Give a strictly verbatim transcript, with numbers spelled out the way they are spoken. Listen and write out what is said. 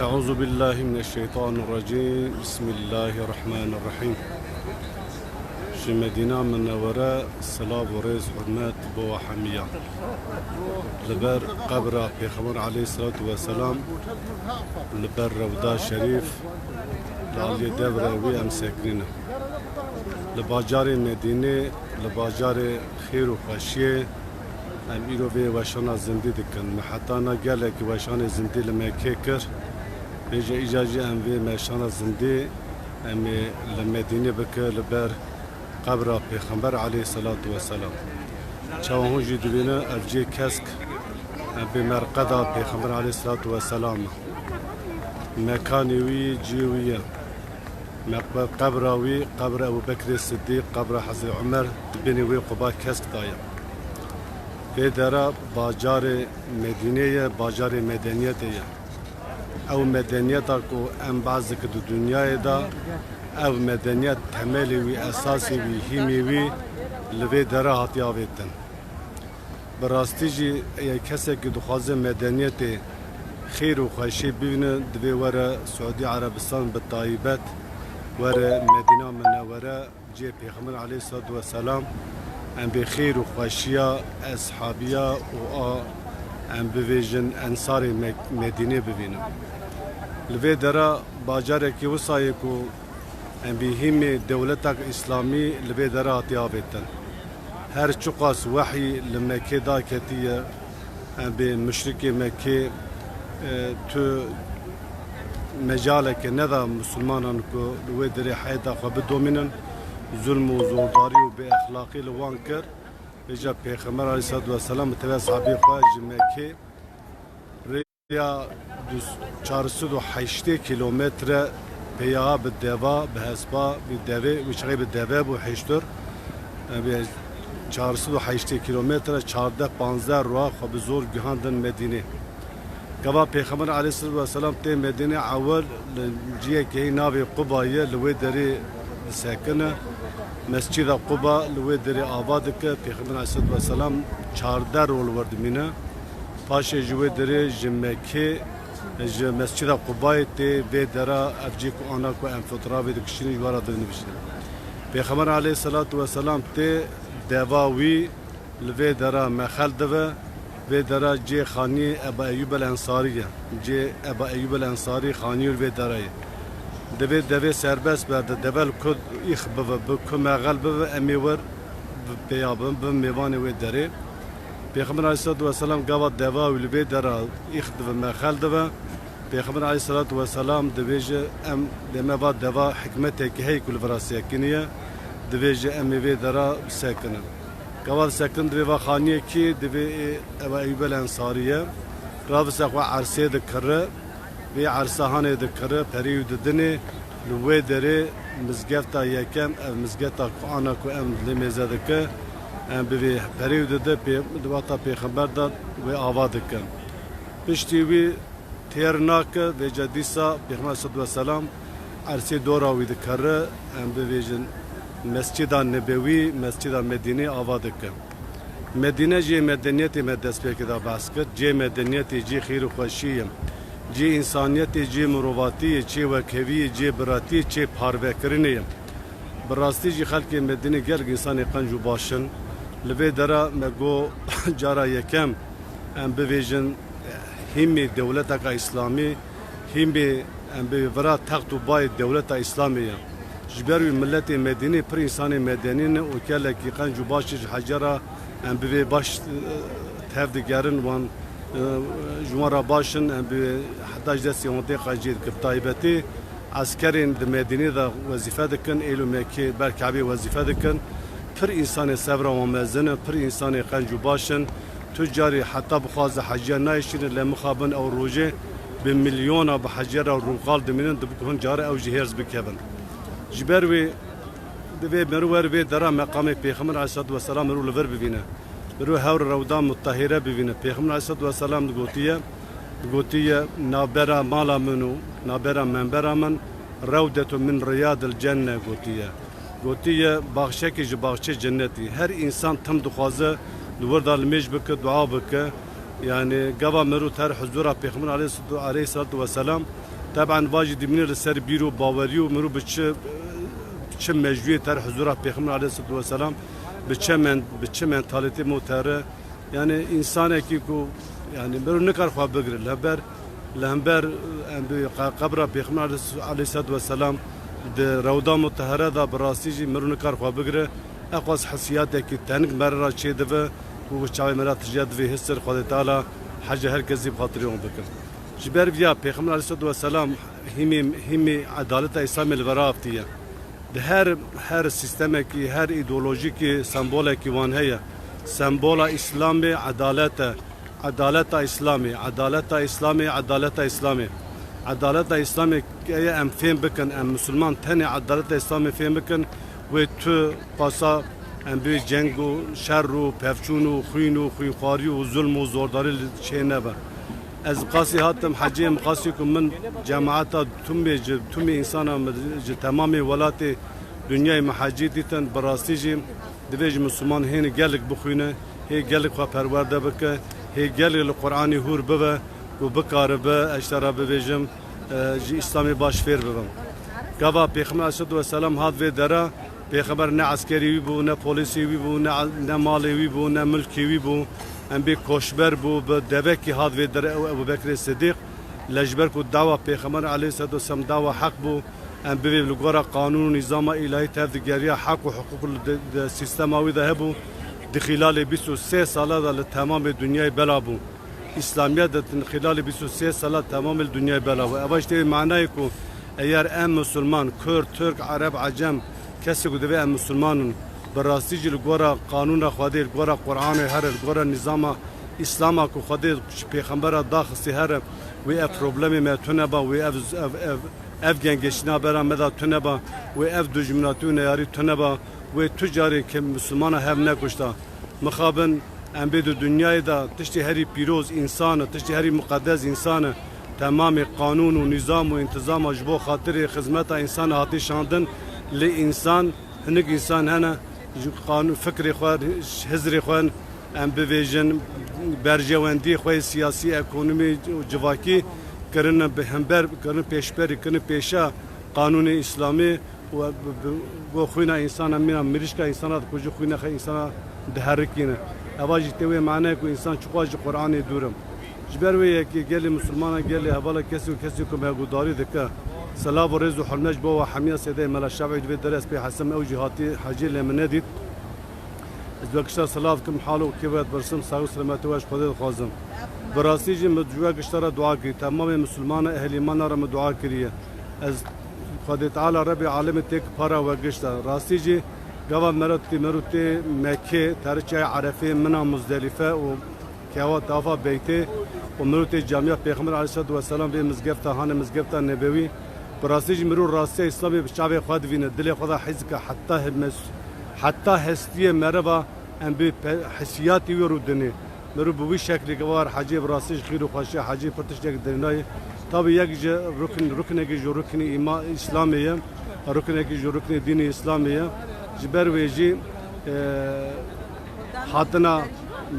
Euzu billahi mineşşeytanirracim. Bismillahirrahmanirrahim. Ji Medîna Minewere silav û rêz, hurmet bo we hemiya. Li ber qebra Pêxember aleyhisselatu vesselam, li ber Rewda Şerîf, li aliyê devra wî em sekinîne. Li bajarê Medînê, li bajarê xêr û xweşiyê, em îro vê weşana zindî dikin. Me heta na gelekî weşanê zindî li Mekkê kir. Vêca îca jî em vê meşana zindî em ê li Medînê bike, li ber qebra Pêxember aleyhisselatu vesselam. Çawa hûn jî dibînin, ev cê kesk, em bê merqeda Pêxember aleyhisselatu vesselam e. Mekanê wî, cihê wî ye. Meqber qebra wî, qebra Ebu Bekrê Siddîq, qebra Hezrê Umer, di binê wê quba kesk de ye. Vê dera bajarê Medînê ye, bajarê medeniyetê ye. Ew medeniyeta ku em behs dikin di dinyayê de, ev medeniyet temelê wî, esasê wî, hîmê wî li vê dera hatiye avêtin. Bi rastî jî, eger kesekî dixwaze medeniyetê, xêr û xweşiyê bibîne, divê were Siûdî Erebistan, bi taybet were Medîna Minewere, cihê Pêxember aleyhisselatu vesselam, em bê xêr û xweşiya eshabiya û a, em bivêjin, ensarê Me-, Medînê bibînin. Li vê dera bacarekî wisa ye ku em bê hîmê dewletek îslamî li vê dera hatiye avêtin. Her çiqas wehyî li Mekkê daketiye, em bê muşrikê Mekkê, e, tu mecaleke neda misilmanan ku li wê derê heyeta xwe bidomînin, zulm û zordarî û bêexlaqî li wan kir. Vêca Pêxember aleyhisselatu vesselam bi tevî eshabê xwe ji Mekkê rêya du-, çar sed û heştê kîlometre peya bi deva, bi hespa, bi devê, wî çaxê bi deve bû hêştir. Em bê çar sed û heştê kîlometre, çardeh panzdeh roja xwe bi zor gihandin Medînê. Gava Pêxember aleyhisselatu vesselam tê Medînê, ewil li cihekî navê Quba ye, li wê derê disekine. Mescîda Quba li wê derê ava dike. Pêxember aleyhisselatu vesselam çardeh roj li wir dimîne. Paşê ji wê derê ji Mekkê, ji Mescîda Qubayê tê vê dera, ev cî ku ana ku em fotoğrafê dikişînin ji we re dinivîsînim. Pêxember aleyhisselatu vesselam tê deva wî li vê dera mexel dive. Vê dera cê xaniyê Eba Eyyûb el Ensarî ye. Cê Eba Eyyûb el Ensarî xaniyê li vê dera ye. Divê devê serbest berde, deve li ku îx bive, bi ku mexel bive, em ê wir bi pêya bin, bin mêvanê wê derê. Pêxember aleyhisselatu vesselam gava deva wî li vê dera îx dive, mexel dive. Pêxember aleyhisselatu vesselam dibêje, em dê me va deva hikmeteke heye ku li vira sekiniye, dibêje em ê vê dera bisekinin. Gava disekin divê va xaniyekî, divê ê Eba Eyyûb el Ensarî ye. Ravise xwe ersê dikire, vê ersa hanê dikire, perê wî didinê, li wê derê mizgefta yekem, ev mizgefta ku ana ku em lê mêze dike, em bi vê perê wî dide, pê, di wexta Pêxember de wê ava dikin. Piştî wî têr nake, vêca dîsa Pêxember aleyhisselatu vesselam ersê dora wî dikere, em bivêjin Mescida Nebewî, Mescida Medînê ava dike. Medîne cihê medeniyetê me destpêkê de behs kir, cihê medeniyetê, cihê xêr û xweşiyê ye, cihê însaniyetê, cihê mirovatiyê, cihê wekheviyê, cihê biratiyê, cihê parvekirinê ye. Bi rastî jî xelkê Medînê gelek însanê qenc û baş in. Li vê dera me got cara yekem em bivêjin hîmê dewleteka îslamî, hîmê em bi vira text û bayê dewleta îslamê ye. Ji ber wî miletê Medînê pir însanê medenî ne û gelekî qenc û baş jî ji hecê re em bi vê baş, e, tev digerin, wan, e, ji wan re baş in, em bi heta ji destê wan tê qencî dikin. Bi taybetî eskerên di Medînê de wezîfe dikin, êlo Mekkê ber Kebê wezîfe dikin. Pir însanê sevra wan mezin in, pir însanê qenc û baş in. Tu carî heta bixwaze heciya nayêşîne, lê mixabin ew rojê bi milyona bi heciya re rûqal dimînin, dibik hûn care ew jî hêrs bikevin. Ji ber wê divê meriv wer vê dera meqamê Pêxember aleyhisselatu vesselam mirov li vir bibîne. Mirov hewr Rewda Mutahîre bibîne. Pêxember aleyhisselatu vesselam digotiye, digotiye, navbera mala min û navbera membera min rewdetun min riyadil cenne gotiye. Gotiye, baxçekî ji baxçê cennetî. Her însan tim dixwaze li wir de limêj bike, dua bike. Yani gava mero ter huzura Pêxember aleyhissalatu, aleyhissalatu vesselam, teben va jî dimîne li ser bîr û bawerî û mero bi çi, çi mejûyê ter huzura Pêxember aleyhissalatu vesselam, bi çi men-, bi çi mentalîtê mo tere. Yani insanekî ku, yani mero nikar xwe bigire. Li hember, li hember, em bi qe-, qebra Pêxember aleyhis-, aleyhissalatu vesselam di rewda mutehhere de bi rastî jî mero nikar xwe bigire. Eqas hisiyatekî tenik mere re çêdive û çavê mere tije divê hissir Xwedê Teala hece her kesî bi xatirê wan bikin. Ji ber viya Pêxember aleyhissalatu vesselam hîmê, hîmê edaleta Îslamê li vera aftiye. Di her, her sîstemekî, her îdeolojîkî sembolekî wan heye. Sembola Îslamê edalet e. Edaleta Îslamê, edaleta Îslamê, edaleta Îslamê. Edaleta Îslamê heye em fêm bikin, em misilman tenê edaleta Îslamê fêm bikin, wê tu pasa em bê ceng û şer û pevçûn û xwîn û xwînxwarî û zulm û zordarî li çê nebe. Ez qasî hatim hecê, em qasî ku min cemaeta tumê ji tumê însana min ji temamê welatê dinyayê min hecî dîtin, bi rastî jî divê ji misilman hêni gelek bixwîne, hê gelek xwe perwerde bike, hê gelek li Qur'anê hûr bibe ku bikaribe, ez ji te re bibêjim, e, ji Îslamê baş fêr bibim. Gava Pêxember aleyhissalatu vesselam hat vê dera, Pêxember ne eskerî wî bû, ne polîsê wî bû, ne, ne malê wî bû, ne milkê wî bû. Em bê koçber bû, bi devekî hat vê dere ew Ebu Bekrê Sidîq. Lê ji ber ku dawa Pêxember aleyhissalatu vesselam dawa heq bû, em bivê li gora qanûn û nîzama îlahî tev digeriya heq û hiqûq li di, di sîstema wî de hebû, di xîlalê bîst û sê sala de li temamê dinyayê bela bû. Îslamiyet di xîlalê bîst û sê sala temamê li dinyayê bela bû. Eva ji tê manayê ku eger em misilman, Kurd, Tirk, Ereb, Ecem, kesê ku divê em misilman in, bi rastî jî li gora qanûna Xwedê, li gora Qur'anê here, li gora nîzama Îslama ku Xwedê ji Pêxembera daxistî here, wê ev problemê me tune ba, wê ev, ev, ev, ev gengeşîna bera me da tune ba, wê ev dijminatî û neyarî tune ba, wê tu carê ke misilmana hev nekuşta. Mixabin em bê di dinyayê de tiştê herî pîroz însan e, tiştê herî muqedes însan e. Temamê qanûn û nîzam û întizama ji bo xatirê xizmeta însan hatî şandin, lê însan, hinek însan hene, ji qanûn fikrê xwe, hizrê xwe, em bivêjin, berjewendiyê xwe yê siyasî, ekonomî û civakî kirine bi hember, kirine pêşberî, kirine pêşa qanûnê Îslamê û bi, bi, bo xwîna însana mîna mirîşka însana dikuje, xwîna xwe însana diherikîne. Eva jî tê wê manayê ku însan çiqas ji Qur'anê dûr e. Ji ber wê yekê gelê misilmana, gelê hevala, kesê û kesê ku me guhdarî dike, silav û rêz û hurmet ji bo we hemiya Seydê Mela Şevî divê derê ez pê hesim, ew jî hatî hecî lê min nedît. Ez we gişta silav dikim, hal û kêf we dipirsim, sax û selametê we ji Xwedê dixwazim. Bi rastî jî min ji we gişta re dua kirî, temamê misilmana, ehlî îmana re min dua kiriye. Ez Xwedê Teala Rebê Alemê têk para we gişta. Rastî jî gava mero tê, mero tê Mekkê, terê çiyayê Erefê, mina Muzdelîfe û kewa tafa Beytê û mero tê camiya Pêxember aleyhissalatu vesselam vê mizgefta hane mizgefta nebewî. Bi rastî jî mero rastiya Îslamê bi çavê xwe divîne, dilê xwe de hîs dike, heta heme-, heta hestiyê meriva em bi pe-, hesiyatê wî rûdinê. Mero bi wî şeklê gava war hecê bi rastî ji xîr û xweşiya hecê pir tiştek dirênayê. Tabî yek ji rukn-, ruknekî ji ruknê îma-, Îslamê ye, ruknekî ji ruknê dînê Îslamê ye. Ji ber wê jî, e, hatina